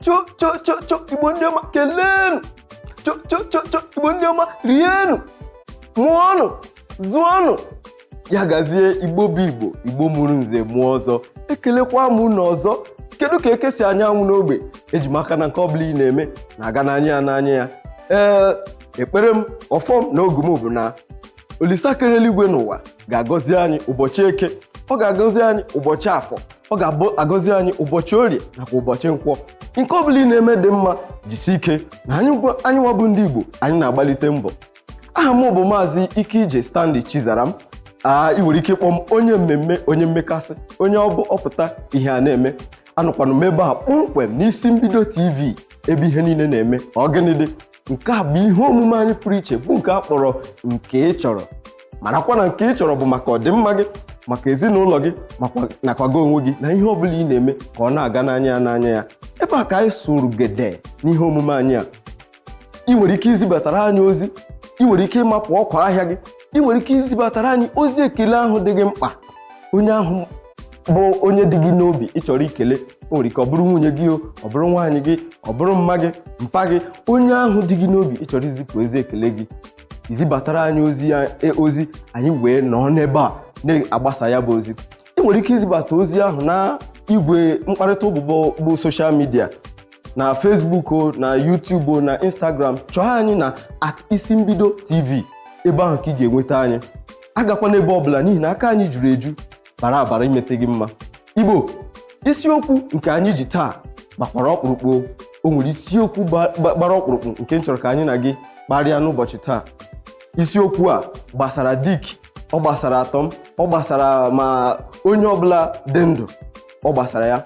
Cho cho cho cho, Igbo ndị ọma, keleenụ. Cho cho cho cho, Igbo ndị ọma, rienụ, mụọnụ, zụọnụ. Ya gazie. Igbo bụ Igbo, Igbo mụrụ nze mụọ ọzọ, ekelekwa m unu ọzọ. Kedu ka eke si anyanwụ n'ogbe? Eji m aka na nke ọbụla ị na-eme na-aga n'anya ya n'anya ya. Ee, ekpere m, ọfọ m na ogu m bụ na Olisa kere eluigwe n'ụwa ga-agọzi anyị ụbọchị Eke, ọ ga-agọzi anyị ụbọchị Afọ, ọ ga-agọzi anyị ụbọchị Orie nakwa ụbọchị Nkwọ. Nke ọbụla ị na-eme dị mma, jisi ike na anyị nwa bụ ndị Igbo, anyị na-agbalite mbọ. Aha m bụ Maazị Ike Stanley Chizaram. Aa, ị nwere ike ịkpọ m onye mmemme, onye mmekasị, onye ọ bụ ọpụta ihe a na-eme. Anọkwanụ m ebe a kpọmkwem n'Isi Mbido TV, ebe ihe niile na-eme. Ọ gịnị dị? Nke a bụ ihe omume anyị pụrụ iche, bụ nke a kpọrọ Nke Ị Chọrọ. Marakwa na Nke Ị Chọrọ bụ maka ọdịmma gị, maka ezinụlọ gị, nakwa gị onwe gị, na ihe ọbụla ị na-eme ka ọ na-aga n'anya ya n'anya ya. Ebe a ka anyị sụrụ gede n'ihe omume anyị a. Ị nwere ike izibatara anyị ozi, ị nwere ike ịmapụ ọkwa ahịa gị, ị nwere ike izibatara anyị ozi ekele ahụ dị gị mkpa, onye ahụ bụ onye dị gị n'obi ị chọrọ ikele. O nwere ike ọ bụrụ nwunye gị, ọ bụrụ nwaanyị gị, ọ bụrụ mma gị, mpa gị, onye ahụ dị gị n'obi ị chọrọ izipụ ozi ekele gị. Izibatara anyị ozi, ozi anyị wee nọọ n'ebe a na-agbasa ya bụ ozi. Ị nwere ike izibata ozi ahụ na igwe mkparịta ụbụbọ bụ social media, na Facebook o, na YouTube o, na Instagram. Chọọ anyị na @IsiMbidoTV. Ebe ahụ ka ị ga-enweta anyị. Agakwa n'ebe ọbụla, n'ihi na aka anyị juru eju bara abara imete gị mma. Igbo, isiokwu nke anyị ji taa gbakwara ọkpụrụkpụ. O nwere isiokwu gbara ọkpụrụkpụ nke m chọrọ ka anyị na gị kparịa n'ụbọchị taa. Isiokwu a gbasara dik, ọ gbasara atọm, ọ gbasara ma onye ọbụla dị ndụ, ọ gbasara ya.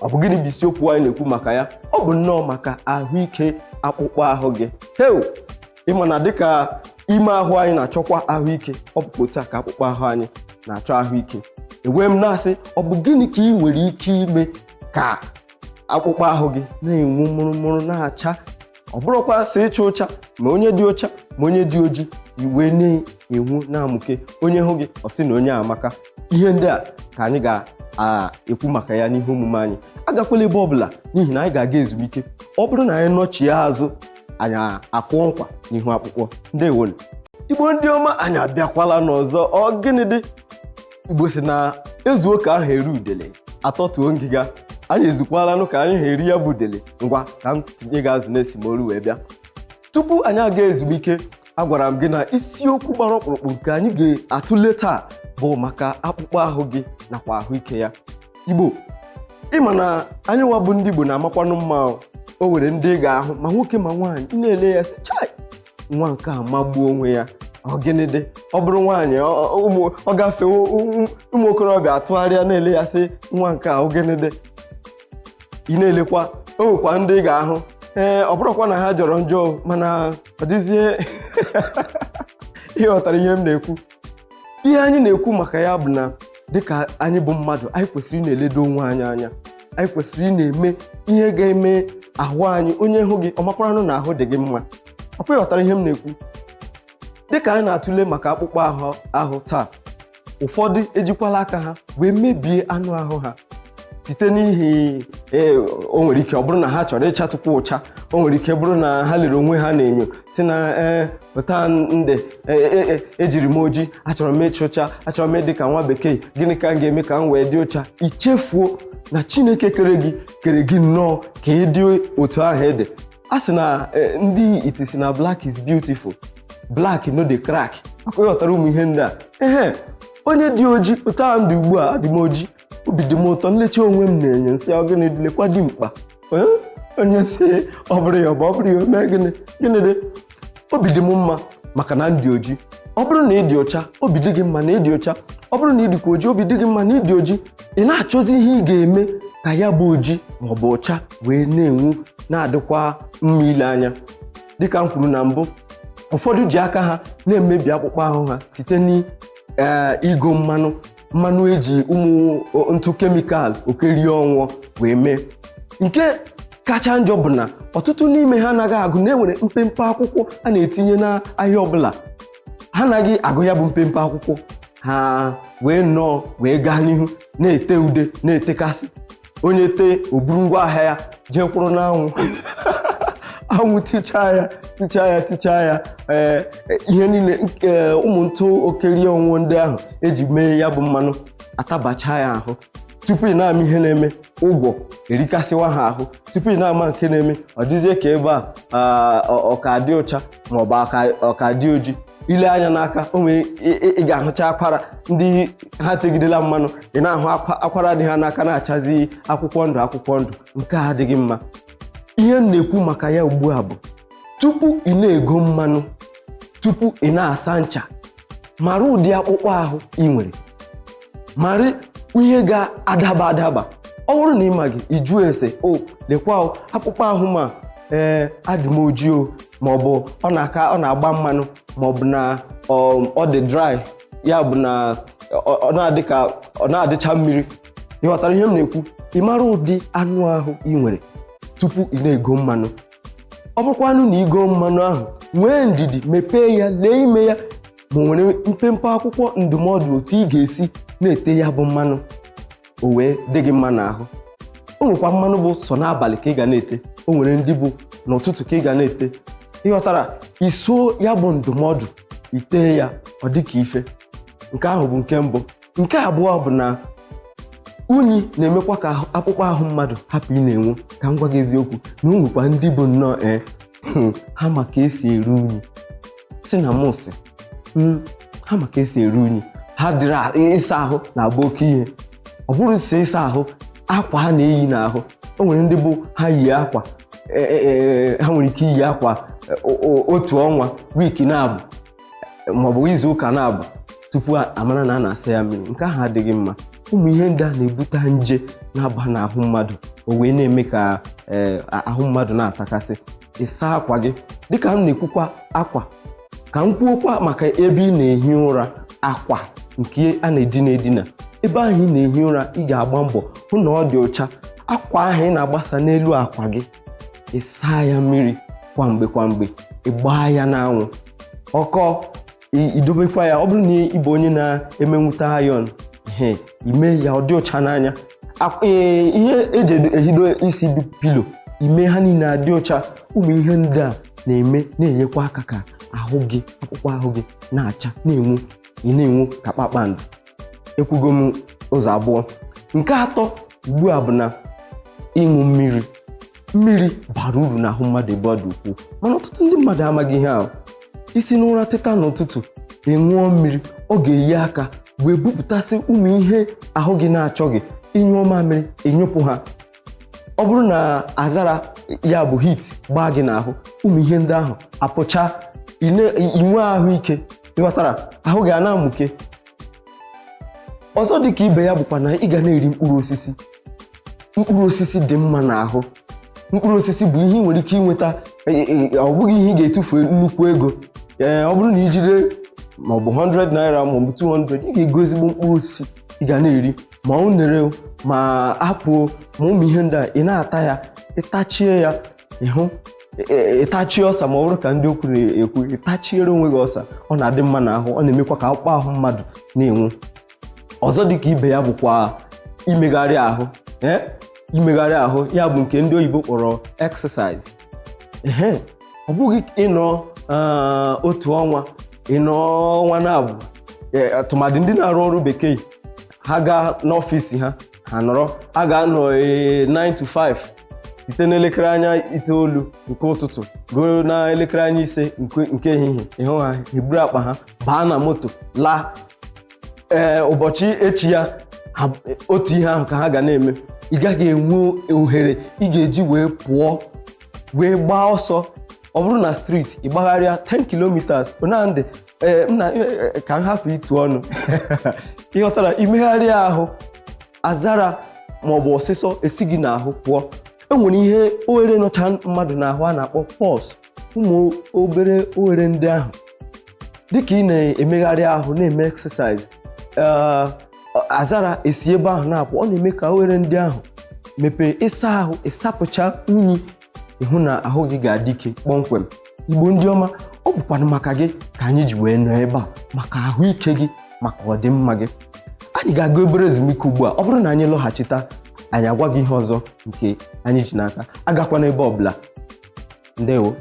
Ọ bụ gịnị bụ isiokwu anyị na-ekwu maka ya? Ọ bụ nnọọ maka ahụike akpụkpọ ahụ gị. Heu, ịma na dịka ime ahụ anyị na-achọkwa ahụike, ọ bụkwa otu a ka akpụkpọ ahụ anyị na-achọ ahụike. Ewee m na-asị, ọ bụ gịnị ka ị nwere ike ime ka akpụkpọ ahụ gị na-enwu mụrụmụrụ, na-acha? Ọ bụrụkwa sị ịcha ụcha, ma onye dị ụcha ma onye dị oji, iwe na-enwu na-amụke, onye hụ gị ọ sị na onye amaka. Ihe ndị a ka anyị ga-ekwu maka ya n'ihe omume anyị. Agakwala ebe ọbụla, n'ihi na anyị ga-aga ezumike. Ọ bụrụ na anyị nọchie azụ, anyị akwụọ nkwa n'ihu akpụkpọ. Ndewonu, Igbo ndị ọma, anyị abịakwala n'ọzọ. Ọ gịnị dị? Igbo si na ezuo ka ahụ eri udele, atọtuo ngịga. Anyị ezukwalanụ ka anyị ha eri ya bụ udele. Ngwa, ka m tụnye gị azụ na-esimolu wee bịa. Tupu anyị aga ezumike, agwara m gị na isiokwu gbara ọkpụrụkpụ nke anyị ga-atụle taa bụ maka akpụkpọ ahụ gị nakwa ahụike ya. Igbo, ịma na anyị nwa bụ ndị Igbo na-amakwanụ mma. O nwere ndị ị ga-ahụ, ma nwoke ma nwaanyị, ị na-ele ya sị, "Chai, nwa nke a magbuo onwe ya." Ọ gịnị dị? Ọ bụrụ nwaanyị, ọ gafee, ụmụ okorobịa atụgharịa na-ele ya sị, "Nwa nke a, ọ gịnị dị?" Ị na-elekwa, o nwekwa ndị ị ga-ahụ, ee, ọ bụrụkwa na ha jọrọ njọ, mana ọ dịzie. Ịghọtara ihe m na-ekwu? Ihe anyị na-ekwu maka ya bụ na dịka anyị bụ mmadụ, anyị kwesịrị ị na-eledo onwe anyị anya. Anyị kwesịrị ị na-eme ihe ga-eme ahụ anyị, onye hụ gị ọ makwaranụ na ahụ dị gị mma. Ọkwa ịghọtara ihe m na-ekwu? Dịka anyị na-atụle maka akpụkpọ ahụ taa, ụfọdụ ejikwala aka ha wee mebie anụ ahụ ha site n'ihi o nwere ike ọ bụrụ na ha chọrọ ịchatụkwa ụcha, o nwere ike bụrụ na ha lere onwe ha n'enyo si na ee, pụta ndị ejiri m oji, achọrọ m ịcha ụcha, achọrọ m ịdị ka nwa bekee, gịnị ka m ga-eme ka m wee dị ụcha? Ichefuo na Chineke kere gị, kere gị nnọọ ka ị dị otu ahụ ị dị. A sị na ndị iti si na black is beautiful, black no dey crack. Maka ịghọtara ụmụ ihe ndị a, ehe, onye dị oji otu ahụ dị ugbu a, adị m oji, obi dị m ụtọ. Nlecha onwe m na-enyo nsị, ọ gịnị? Lekwa dị mkpa onye si ọ bụrụ ya, ọ bụ ọ bụrụ ya, o mee gịnị? Gịnị dị? Obi dị m mma maka na m dị oji. Ọ bụrụ na ị dị ọcha, obi dị gị mma na ị dị ọcha. Ọ bụrụ na ị dịkwa oji, obi dị gị mma na ị dị oji. Ị na-achọzi ihe ị ga-eme ka ya bụ oji ma ọ bụ ọcha wee na-enwu, na-adịkwa mma ile anya. Dịka m kwuru na mbụ, ụfọdụ ji aka ha na-emebi akpụkpọ ahụ ha site n'igo mmanụ eji ụmụ ntụ chemical okerie ọnwụọ wee mee. Nke kacha njọ bụ na ọtụtụ n'ime ha anaghị agụ na enwere mpempe akwụkwọ a na-etinye n'ahịa ọbụla. Ha anaghị agụ ya bụ mpempe akwụkwọ, ha wee nnọọ wee gaa n'ihu na-ete ude, na-etekasị. Onye tee, o buru ngwa ahịa ya jee kwụrụ n'anwụ, anwụ tichaa ya, tichaa ya, tichaa ya. Ee, ihe niile, ụmụ ntụ okerie ọnwụ ndị ahụ eji mee ya bụ mmanụ atabacha ya ahụ. Tupu ị na-ama ihe na-eme, ụgwọ erikasịwa ha ahụ. Tupu ị na-ama nke na-eme, ọ dịzie ka ebe a ọ ka dị ụcha maọbụ ọ ka dị oji. Ile anya n'aka o nwee, ị ga-ahụcha akwara ndị ha tegidela mmanụ. Ị na-ahụ akwara dị ha n'aka na-achazi akwụkwọ ndụ akwụkwọ ndụ. Nke a adịghị mma. Ihe m na-ekwu maka ya ugbu a bụ, tupu ị na-ego mmanụ, tupu ị na-asa ncha, mara ụdị akpụkpọ ahụ ị nwere, mara ihe ga-adaba adaba. Ọ bụrụ na ị maghị, ị jụọ ese. O lekwa o, akpụkpọ ahụ ma ee, adị m ojii o, maọbụ ọ na-aka ọ na-agba mmanụ, maọbụ na ọ dị dry, ya bụ na ọ na-adị ka ọ na-adịcha mmiri. Ị ghọtara ihe m na-ekwu? Ị mara ụdị anụ ahụ ị nwere tupu ị na-ego mmanụ. Ọ bụrụkwanụ na igo mmanụ ahụ, nwee ndidi, mepee ya, lee ime ya ma o nwere mpempe akwụkwọ ndụmọdụ otu ị ga-esi na-ete ya bụ mmanụ, o wee dị gị mma n'ahụ. O nwekwa mmanụ bụ sọ n'abalị ka ị ga na-ete, o nwere ndị bụ n'ụtụtụ ka ị ga na-ete. Ịghọtara? Iso ya bụ ndụmọdụ, itee ya, ọ dị ka ife. Nke ahụ bụ nke mbụ. Nke abụọ bụ na unyi na-emekwa ka akpụkpọ ahụ mmadụ hapụ ị na-enwu. Ka m gwa gị eziokwu na o nwekwa ndị bụ nnọọ ee, ha ma ka esi eru unyi. Si na mụ si ha ma ka esi eru unyi, ha dịrị ịsa ahụ na-abụ oke ihe. Ọ bụrụ si ịsa ahụ, akwa ha na-eyi n'ahụ, o nwere ndị bụ ha yi akwa, ha nwere ike iyi akwa otu ọnwa, wiiki na-abụ maọbụ izu ụka na-abụ tupu amara na a na-asa ya mmiri. Nke ahụ adịghị mma. Ụmụ ihe ndị a na-ebute nje na-aba n'ahụ mmadụ, o wee na-eme ka ahụ mmadụ na-atakasị. Ịsa akwa gị, dịka m na-ekwukwa akwa, ka m kwuokwa maka ebe ị na-ehi ụra. Akwa nke a na-edina edina, ebe ahụ ị na-ehi ụra, ị ga-agba mbọ hụ na ọ dị ọcha. Akwa ahụ ị na-agbasa n'elu akwa gị, ịsa ya mmiri kwa mgbe kwa mgbe, ị gbaa ya n'anwụ ọkọ, idobekwa ya. Ọ bụrụ na ị bụ onye na-emenwute iron, he ime ya ọ dị ọcha n'anya. Ihe eji ehido isi dị, pillow, ime ha niile adị ọcha. Ụmụ ihe ndị a na-eme na-enyekwa aka ka ahụ gị, akpụkpọ ahụ gị na-acha, na-enwu, ị na-enwu ka kpakpando. Ekwugo m ụzọ abụọ. Nke atọ ugbu a bụ na ịṅụ mmiri. Mmiri bara uru n'ahụ mmadụ ebe ọ dị ukwuu, mana ọtụtụ ndị mmadụ amaghị ihe ahụ. Isi n'ụra teta n'ụtụtụ, ịṅụọ mmiri, ọ ga-eyi aka wee bupụtasị ụmụ ihe ahụ gị na-achọghị. Ịnyụọ mamịrị, ịnyụpụ ha. Ọ bụrụ na azara, ya bụ heat, gbaa gị n'ahụ, ụmụ ihe ndị ahụ apụcha, inwe ahụike. Ịghọtara? Ahụ gị a na-amụke. Ọzọ dị ka ibe ya bụkwa na ị ga na-eri mkpụrụ osisi. Mkpụrụ osisi dị mma n'ahụ. Mkpụrụ osisi bụ ihe ị nwere ike inweta, ọ bụghị ihe ị ga-etufu nnukwu ego. Ee, ọ bụrụ na ị jide maọbụ 100 naira maọbụ 200, ị ga-ego ezigbo mkpụrụ osisi ị ga na-eri, ma unere, ma apụ, ma ụmụ ihe ndị a. Ị na-ata ya, ịtachie ya, ịhụ ịtachie ọsa, ma ọ bụrụ ka ndị okwu na-ekwu, ịtachiere onwe gị ọsa, ọ na-adị mma n'ahụ. Ọ na-emekwa ka akpụkpọ ahụ mmadụ na-enwu. Ọzọ dị ka ibe ya bụkwa imegharị ahụ. Ee, imegharị ahụ, ya bụ nke ndị oyibo kpọrọ exercise. Ehe, ọ bụghị ịnọ otu ọnwa, ịnọ ọnwa na-abụ, tụmadị ndị na-arụ ọrụ bekee, ha gaa n'ọfịs ha, ha nọrọ, ha ga-anọ 9 to 5, site n'elekere anya 9 nke ụtụtụ ruo na elekere anya 5 nke ehihie. Ịhụ ha eburu akpa ha baa na moto laa. Ee, ụbọchị echi ya otu ihe ahụ ka ha ga na-eme. Ị gaghị enwe ohere ị ga-eji wee pụọ wee gbaa ọsọ. Ọ bụrụ na street, ị gbagharịa 10 kilometers onandị. Ee, nna, ka m hapụ itu ọnụ. Ịghọtara? Imegharị ahụ, azara maọbụ ọsịsọ esi gị n'ahụ pụọ. E nwere ihe oghere nọcha mmadụ n'ahụ a na-akpọ pores, ụmụ obere oghere ndị ahụ. Dịka ị na-emegharị ahụ, na-eme exercise, azara esi ebe ahụ na-apụ. Ọ na-eme ka oghere ndị ahụ mepee. Ịsa ahụ, ịsapụcha unyi, ịhụ na ahụ gị ga-adị ike kpọmkwem. Igbo ndị ọma, ọ bụkwanụ maka gị ka anyị ji wee nọ ebe a, maka ahụike gị, maka ọdịmma gị. Anyị ga-aga obere ezumike ugbu a. Ọ bụrụ na anyị lọghachita, Anyị agwa gị ihe ọzọ nke anyị ji n'aka. Agakwana ebe ọbụla. Ndewo,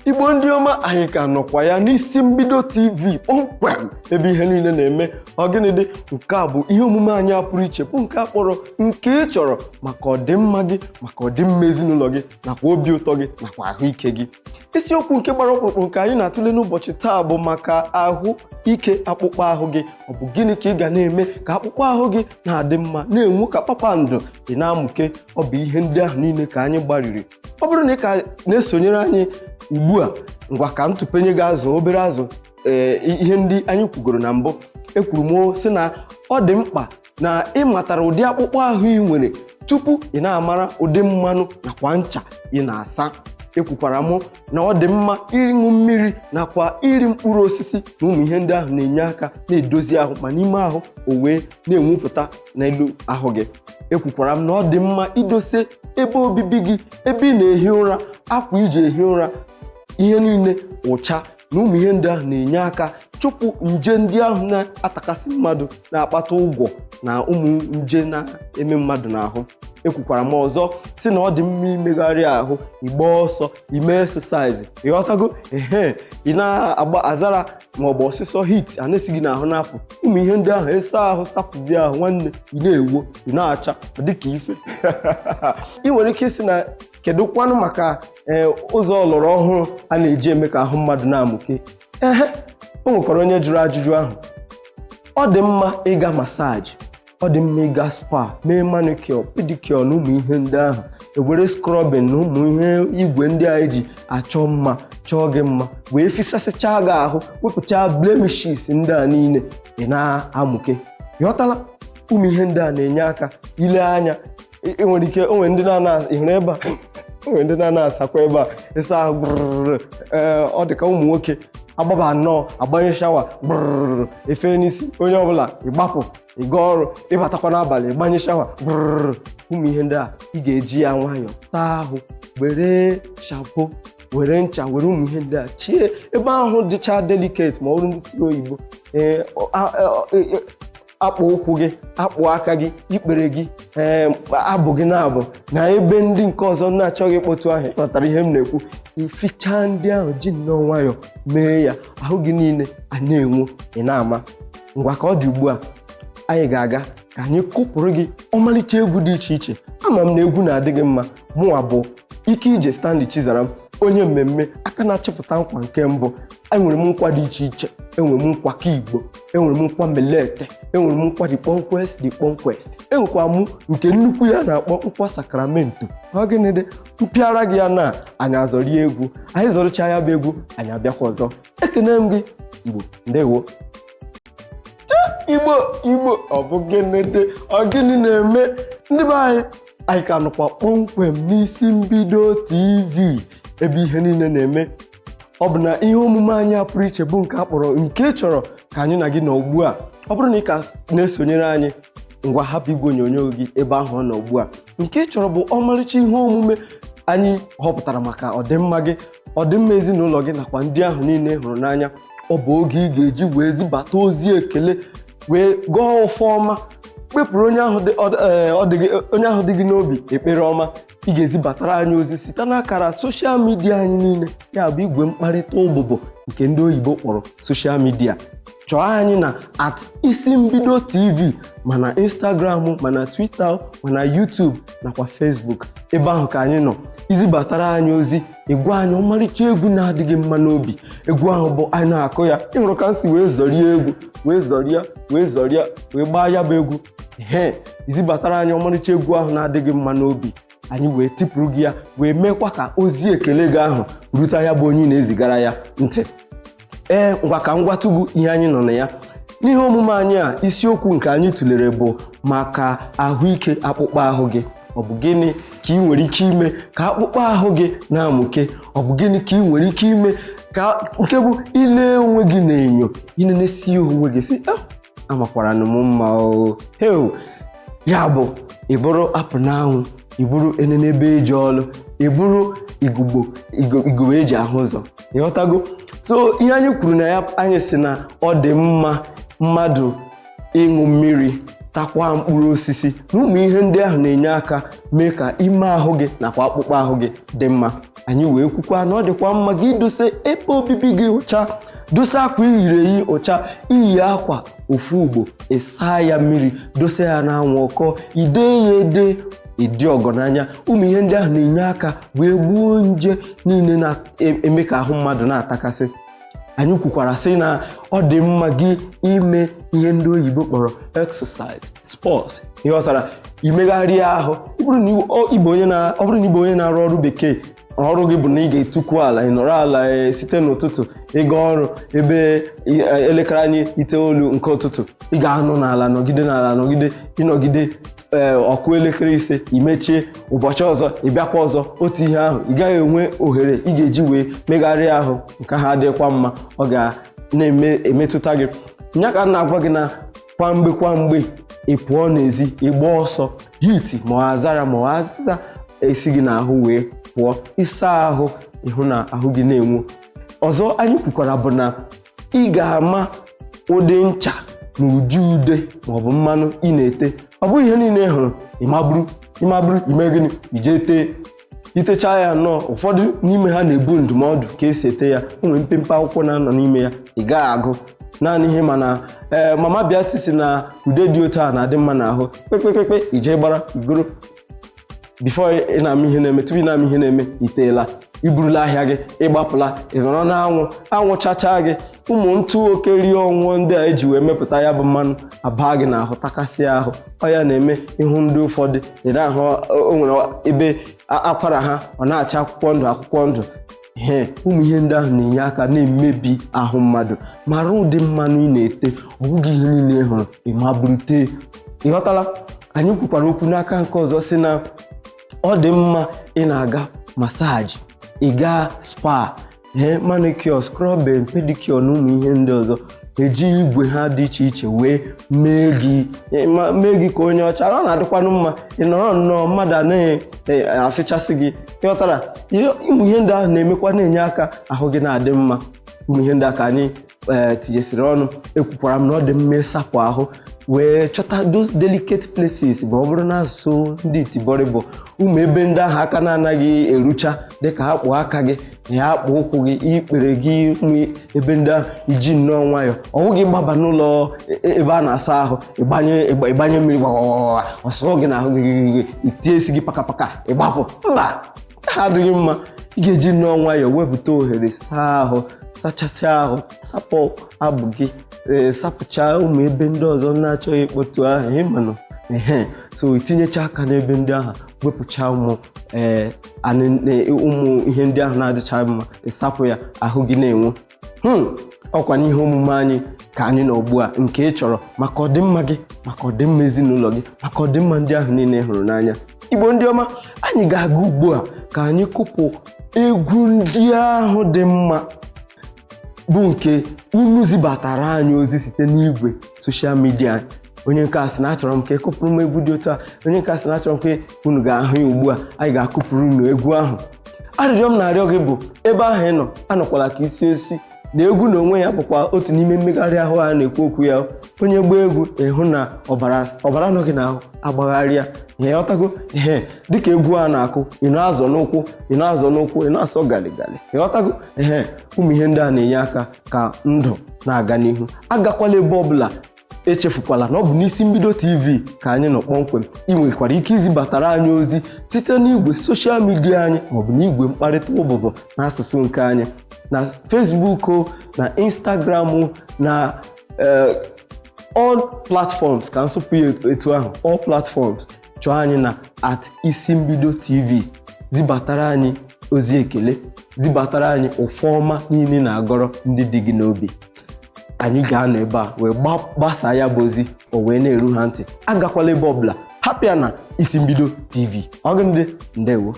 Igbo ndị ọma. Anyị ka nọkwa ya n'Isi Mbido TV, kpọmkwem ebe ihe niile na-eme. Ọ gịnị dị? Nke a bụ ihe omume anyị a pụrụ iche, bụ nke a kpọrọ Nke Ị Chọrọ, maka ọdịmma gị, maka ọdịmma ezinụlọ gị, nakwa obi ụtọ gị, nakwa ahụike gị. Isiokwu nke gbara ọkpụrụkpụ nke anyị na-atụle n'ụbọchị taa bụ maka ahụ ike akpụkpọ ahụ gị. Ọ bụ gịnị ka ị ga na-eme ka akpụkpọ ahụ gị na-adị mma, na-enwu ka kpakpando, ị na-amụke? Ọ bụ ihe ndị ahụ niile ka anyị gbariri. Ọ bụrụ na ị ka na-esonyere anyị ugbu a, ngwa, ka m tụpenye gị azụ, obere azụ. Ee, ihe ndị anyị kwugoro na mbụ, ekwuru m sị na ọ dị mkpa na ị matara ụdị akpụkpọ ahụ ị nwere tupu ị na-amara ụdị mmanụ nakwa ncha ị na-asa. Ekwukwara m na ọ dị mma ịṅụ mmiri nakwa iri mkpụrụ osisi, na ụmụ ihe ndị ahụ na-enye aka na-edozi ahụ, ma n'ime ahụ o wee na-enwupụta n'elu ahụ gị. Ekwukwara m na ọ dị mma idose ebe obibi gị, ebe ị na-ehi ụra, akwa iji ehi ụra, ihe niile ụcha, na ụmụ ihe ndị ahụ na-enye aka chụpụ nje ndị ahụ na-atakasị mmadụ, na-akpata ụgwọ na ụmụ nje na-eme mmadụ n'ahụ. Ekwukwara m ọzọ si na ọ dị mma imegharị ahụ, ịgba ọsọ, ime exercise, ịghọtago? Ehe, ị na-agba azara maọbụ ọsịsọ, heat a na-esi gị n'ahụ na-apụ, ụmụ ihe ndị ahụ. Ịsa ahụ, sapụzie ahụ, nwanne, ị na-ewo, ị na-acha, ọ dịka ife. Ị nwere ike isi na kedu kwanụ maka ee ụzọ ọlọrọ ọhụrụ a na-eji eme ka ahụ mmadụ na-amụke? Ehe, o nwekwara onye jụrụ ajụjụ ahụ. Ọ dị mma ịga massage, ọ dị mma ịga spa, mee manicure, pedicure na ụmụ ihe ndị ahụ, ewere scrubbing na ụmụ ihe igwe ndị a eji achọ mma chọọ gị mma, wee fisasịchaa gị ahụ, wepụchaa blemishes ndị a niile, ị na-amụke. Ịghọtala? Ụmụ ihe ndị a na-enye aka ile anya. Ị nwere ike, o nwere ndị na-ana ịhụrụ ebe a, o nwere ndị na-ana asakwa ebe a ịsa ahụ gbụrụrụ. Ee, ọ dị ka ụmụ nwoke agbaba nnọọ, agbanye shower gbụrụrụ, efe n'isi onye ọbụla, ịgbapụ ịga ọrụ, ịbatakwa n'abalị, ịgbanye shower gbụrụrụ. Ụmụ ihe ndị a, ị ga-eji ya nwayọọ saa ahụ, were shampoo, were ncha, were ụmụ ihe ndị a chie ebe ahụ dịcha delicate, ma ọ bụrụ ndị siri oyibo. Ee, akpụ ụkwụ gị, akpụ aka gị, ikpere gị, ee, abụ gị na-abụ na ebe ndị nke ọzọ na-achọghị ịkpọtụ ahụ. Ịghọtara ihe m na-ekwu? Ifichaa ndị ahụ, ji nnọọ nwayọọ mee ya, ahụ gị niile a na-enwu, ị na-ama. Ngwa, ka ọ dị ugbu a, anyị ga-aga ka anyị kụpụrụ gị ọmalịcha egwu dị iche iche. Ama m na egwu na-adị gị mma. Mụnwa bụ Ike Ije Stanley Chizaram, onye mmemme aka na-achịpụta nkwa nke mbụ. Enwere m nkwa dị iche iche. Enwere m nkwa ka Igbo, enwere m nkwa melete, enwere m nkwa dị kpọmkwes dị kpọmkwes, enwekwa m nke nnukwu ya na-akpọ nkwa sakramento. Ọ gịnị dị mpịara gị ya na anyị azọrie egwu? Anyị zọrịcha ya bụ egwu, anyị abịakwa ọzọ. Ekene m gị, Igbo. Ndewo, Igbo. Igbo, ọ bụ gịnị dị? Ọ gịnị na-eme, ndị be anyị? Anyị ka nọkwa kpọmkwem n'Isi Mbido TV, ebe ihe niile na-eme. Ọ bụ na ihe omume anyị a pụrụ iche, bụ nke a kpọrọ Nke Ị Chọrọ, ka anyị na gị nọ ugbu a. Ọ bụrụ na ị ka na-esonyere anyị, ngwa, hapụ igwe onyonyo gị ebe ahụ ọ nọ ugbu a. Nke Ị Chọrọ bụ ọmarịcha ihe omume anyị họpụtara maka ọdịmma gị, ọdịmma ezinụlọ gị, nakwa ndị ahụ niile hụrụ n'anya. Ọ bụ oge ị ga-eji wee zibata ozi ekele, wee gọọ ụfọ ọma, kpepụrụ onye ahụ dị ọ dị gị, onye ahụ dị gị n'obi ekpere ọma. Ị ga-ezibatara anyị ozi site n'akara social media anyị niile, ya bụ igwe mkparịta ụbụbọ nke ndị oyibo kpọrọ social media. Chọọ anyị na @IsiMbidoTV, mana Instagram, mana Twitter, mana YouTube nakwa Facebook. Ebe ahụ ka anyị nọ. Izibatara anyị ozi, ịgwa anyị ọmarịcha egwu na-adịghị mma n'obi, egwu ahụ bụ anyị na-akụ ya. Ịhụrụ ka m si wee zọrie egwu, wee zọrie, wee zọrie, wee gbaa ya bụ egwu? Ehe, izibatara anyị ọmarịcha egwu ahụ na-adịghị mma n'obi, anyị wee tipụrụ gị ya, wee meekwa ka ozi ekele gị ahụ rute ya bụ onye ị na-ezigara ya ntị. Ee, ngwa, ka m gwatụgụ ihe anyị nọ na ya n'ihe omume anyị a. Isiokwu nke anyị tụlere bụ maka ahụike akpụkpọ ahụ gị. Ọ bụ gịnị ka ị nwere ike ime ka akpụkpọ ahụ gị na-amụke? Ọ bụ gịnị ka ị nwere ike ime ka nke bụ ile onwe gị n'enyo, inenesi onwe gị, sị, "Ah, amakwara m mma o heo"? Ya bụ, ị bụrụ apụ n'anwụ, ị bụrụ enenebe eji ọlụ, ị bụrụ igugbo igugbo eji ahụ ụzọ. Ịghọtago? So ihe anyị kwuru na ya, anyị si na ọ dị mma mmadụ ịṅụ mmiri. Takwa mkpụrụ osisi na ụmụ ihe ndị ahụ na-enye aka mee ka ime ahụ gị nakwa akpụkpọ ahụ gị dị mma. Anyị wee kwukwa na ọ dịkwa mma gị idose ebe obibi gị ụcha, dosa akwa iyiri eyi ụcha. Iyi akwa ofu ugbo, ịsaa ya mmiri, dosa ya n'anwụ ọkọ, idee ya ede, ịdị ọgọ n'anya. Ụmụ ihe ndị ahụ na-enye aka wee gbuo nje niile na-eme ka ahụ mmadụ na-atakasị. Anyị kwukwara sị na ọ dị mma gị ime ihe ndị oyibo kpọrọ exercise, sports. Ịghọtara? Imegharị ahụ. Ọ bụrụ na ịbụ onye na-arụ ọrụ bekee, ọrụ gị bụ na ị ga-etukwu ala, ị nọrọ ala site n'ụtụtụ ịga ọrụ ebe elekere anyị 9 nke ụtụtụ, ị ga-anọ n'ala nọgide n'ala nọgide ịnọgide ọkụ elekere 5, imechie. Ụbọchị ọzọ ị bịakwa ọzọ otu ihe ahụ, ị gaghị enwe ohere ị ga-eji wee megharịa ahụ. Nke ha adịghịkwa mma, ọ ga na-eme emetụta gị. Nya ka m na-agwa gị na kwa mgbe kwa mgbe ị pụọ n'ezi, ịgba ọsọ, hit ma ọ azara ma ọ azịza esi gị n'ahụ wee pụọ, ịsa ahụ, ịhụ na ahụ gị na-enwu ọzọ. Anyị kwukwara bụ na ị ga-ama ụdị ncha na ụdị ude maọbụ mmanụ ị na-ete. Ọ bụghị ihe niile ị hụrụ ịmaburu ịmaburu ime gịnị ije tee. Itechaa ya nnọọ, ụfọdụ n'ime ha na-ebu ndụmọdụ ka esi ete ya. O nwere mpempe akwụkwọ na-anọ n'ime ya, ị gaghị agụ naanị ihe. Mana ee, mama Biati si na ude dị otu a na-adị mma n'ahụ, kpekpekpekpe, ije gbara igoro. Before ị na-ama ihe na-eme, tupu ị na-ama ihe na-eme, iteela, iburula ahịa gị, ịgbapụla, ị nọrọ n'anwụ, anwụ chacha gị, ụmụ ntụ okerie ọnwụọ ndị a eji wee mepụta ya bụ mmanụ abaa gị n'ahụ, takasịa ahụ. Ọ ya na-eme ihu ndị ụfọdụ, ị na-ahụ o nwere ebe akwara ha ọ na-acha akwụkwọ ndụ akwụkwọ ndụ. Ee, ụmụ ihe ndị ahụ na-enye aka na-emebi ahụ mmadụ. Mara ụdị mmanụ ị na-ete. Ọ bụghị ihe niile ị hụrụ ịmaburute. Ịghọtala? Anyị kwukwara okwu n'aka nke ọzọ si na ọ dị mma ị na-aga massage, ị gaa spa, ee, manicure, scrubbing, pedicure na ụmụ ihe ndị ọzọ, eji igwe ha dị iche iche wee mee gị mee gị ka onye ọcha. Ọ na-adịkwanụ mma ị nọrọ nnọọ, mmadụ anaghị afịchasị gị. Ịghọtara? Ụmụ ihe ndị ahụ na-emekwa na-enye aka ahụ gị na-adị mma. Ụmụ ihe ndị a ka anyị tinyesịrị ọnụ. Ekwukwara m na ọ dị mma ịsapụ ahụ wee chọta those delicate places, ma ọ bụrụ na asụsụ ndị itibọrị bụ ụmụ ebe ndị ahụ aka na-anaghị erucha, dịka akpụ aka gị ya, akpụ ụkwụ gị, ikpere gị, ụmụ ebe ndị ahụ, iji nnọọ nwayọ. Ọ bụghị gbaba n'ụlọ ebe a na-asa ahụ, ịgbanye mmiri gbagbagbagba, ọsọ gị n'ahụ gị gị, itie isi gị pakapaka, ịgbapụ. Mba, ha adịghị mma. Ị ga-eji nnọọ nwayọ wepụta ohere saa ahụ, sachasịa ahụ, sapụ abụ gị, ee, sapụchaa ụmụ ebe ndị ọzọ na-achọghị ịkpọtụ ahụ ịmanụ ehe. So itinyecha aka n'ebe ndị ahụ, wepụcha ụmụ ee ụmụ ihe ndị ahụ na-adịcha mma, ịsapụ ya, ahụ gị na-enwu. Ọkwa n'ihe omume anyị ka anyị nọ ugbu a, nke ị chọrọ maka ọdịmma gị, maka ọdịmma ezinụlọ gị, maka ọdịmma ndị ahụ niile ị hụrụ n'anya. Igbo ndị ọma, anyị ga-aga ugbu a ka anyị kụpụ egwu ndị ahụ dị mma, bụ nke unu zibatara anyị ozi site n'igwe social media. Onye nke a sị na achọrọ m ka ịkụpụrụ m egwu dị otu a, onye nke a sị na achọrọ m ka unu ga-ahụ ya. Ugbu a anyị ga-akụpụrụ unu egwu ahụ. Arịrịọ m na-arịọ gị bụ, ebe ahụ ị nọ, anọkwala ka isi osi na egwu na onwe ya bụkwa otu n'ime mmegharị ahụ a na-ekwu okwu ya. Onye gbaa egwu, ịhụ na ọbara ọbara nọ gị n'ahụ agbagharịa ihe. Ọtago ehe, dịka egwu a na-akụ, ị na-azọ n'ụkwụ, ị na-azọ n'ụkwụ, ị na-asọ galịgalị. Ịghọtago? Ehe, ụmụ ihe ndị a na-enye aka ka ndụ na-aga n'ihu. Agakwala ebe ọbụla. Echefukwala na ọ bụ n'Isi Mbido TV ka anyị nọ kpọmkwem. Ị nwekwara ike izibatara anyị ozi site n'igwe social media anyị maọbụ n'igwe mkparịta ụbụbọ n'asụsụ nke anyị na Facebook o, na Instagram o, na all platforms, ka nsụpụ ya etu ahụ, all platforms. Chọọ anyị na @IsiMbidoTV. Zibatara anyị ozi ekele, zibatara anyị ụfọma niile na-agọrọ ndị dị gị n'obi. Anyị ga-anọ ebe a wee gbasaa ya bụ ozi, o wee na-eru ha ntị. Agakwala ebe ọbụla, hapụ ya na Isi Mbido TV. Ọgụ ndị ndewo.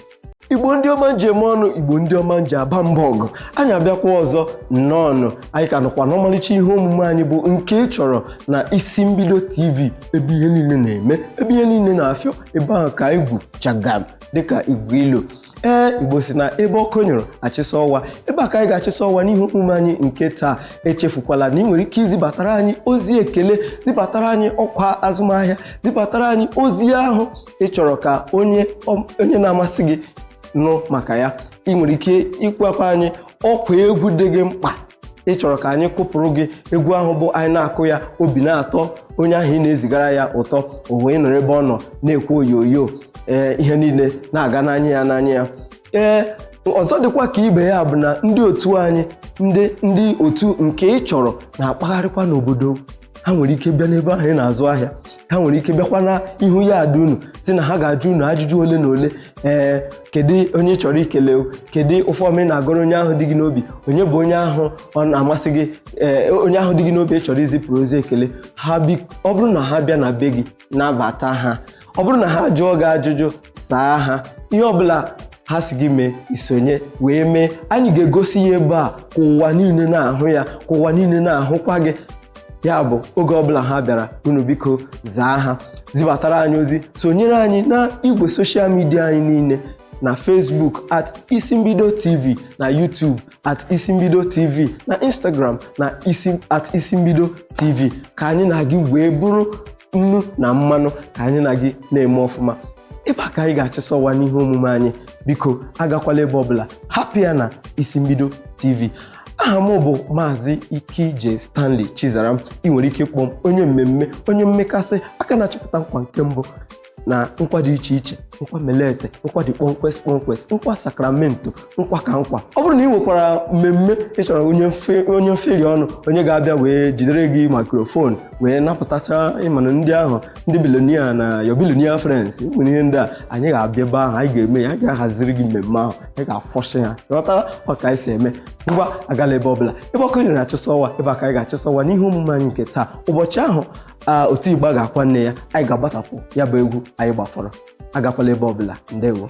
Igbo ndị ọma nji eme ọnụ, Igbo ndị ọma nji aba mba ọgụ, anyị abịakwa ọzọ. Nnọọnụ. Anyị ka nọkwa n'ọmalịcha ihe omume anyị bụ nke ị chọrọ na Isi Mbido TV, ebe ihe niile na-eme, ebe ihe niile na-afịọ, ebe ahụ ka egwu chagam dịka igwe ilo. Ee, Igbo si na ebe ọkụ nyụrụ achịsa ọwa. Ebe a ka anyị ga-achịsa ọwa n'ihe omume anyị nke taa. Echefukwala na ị nwere ike izibatara anyị ozi ekele, zibatara anyị ọkwa azụmahịa, zibatara anyị ozi ahụ ị chọrọ ka onye onye na-amasị gị nụ maka ya. Ị nwere ike ịkwakwa anyị ọkwa egwu dị gị mkpa ị chọrọ ka anyị kụpụrụ gị egwu ahụ, bụ anyị na-akụ ya, obi na-atọ onye ahụ ị na-ezigara ya ụtọ, o wee nọrọ ebe ọ nọ na-ekwu oyoyo, ee, ihe niile na-aga n'anya ya n'anya ya. Ee, ọzọ dịkwa ka ibe ya bụ na ndị otu anyị, ndị otu nke ị chọrọ na-akpagharịkwa n'obodo. Ha nwere ike bịa n'ebe ahụ ị na-azụ ahịa, ha nwere ike bịakwa na ihu ya ada unu, si na ha ga-ajụ unu ajụjụ ole na ole. Ee, kedu onye ị chọrọ ikele? Kedu ụfọdụ ị na-agọrọ onye ahụ dị gị n'obi? Onye bụ onye ahụ ọ na-amasị gị? Ee, onye ahụ dị gị n'obi ị chọrọ izipụrụ ozi ekele ha. Ọ bụrụ na ha bịa na be gị, nabata ha. Ọ bụrụ na ha jụọ gị ajụjụ, saa ha. Ihe ọbụla ha si gị mee, isonye wee mee. Anyị ga-egosi ya ebe a ka ụwa niile na-ahụ ya, ka ụwa niile na-ahụkwa gị. Ya bụ, oge ọbụla ha bịara unu, biko zaa ha, zibatara anyị ozi, sonyere anyị na igwe social media anyị niile: na Facebook @IsimbidoTV, na YouTube @IsimbidoTV, na Instagram na isi @IsimbidoTV, ka anyị na gị wee bụrụ nnu na mmanụ, ka anyị na gị na-eme ọfụma. Ebe a ka anyị ga-achịsa ọwa n'ihe omume anyị. Biko agakwala ebe ọbụla, hapụ ya na Isi Mbido TV. Aha m bụ Maazị Ikije Stanley Chizaram. Ị nwere ike ịkpọ m onye mmemme, onye mmekasị aka na-achịpụta nkwa nke mbụ na nkwa dị iche iche, nkwa melete, nkwa dị kpọmkwes kpọmkwes, nkwa sakramento, nkwa ka nkwa. Ọ bụrụ na ị nwekwara mmemme ị chọrọ onye mferi ọnụ, onye ga-abịa wee jidere gị microphone wee napụtacha ịmanụ ndị ahụ, ndị billionaire na your billionaire friends nwere ihe ndị a, anyị ga-abịa ebe ahụ, anyị ga-eme ya, anyị ga-ahaziri gị mmemme ahụ, anyị ga-afọshi ha. Ghọtara ọ ka anyị si eme? Ngwa, agala ebe ọbụla. Ebe ọkụ nyere achụsa ọwa, ebe a ka anyị ga-achụsa ọwa n'ihe omume anyị nke taa. Ụbọchị ahụ a otu igba ga-akwa nne ya, anyị ga-agbatapụ ya bụ egwu anyị gbafọrọ. Agakwala ebe ọbụla. Ndewo.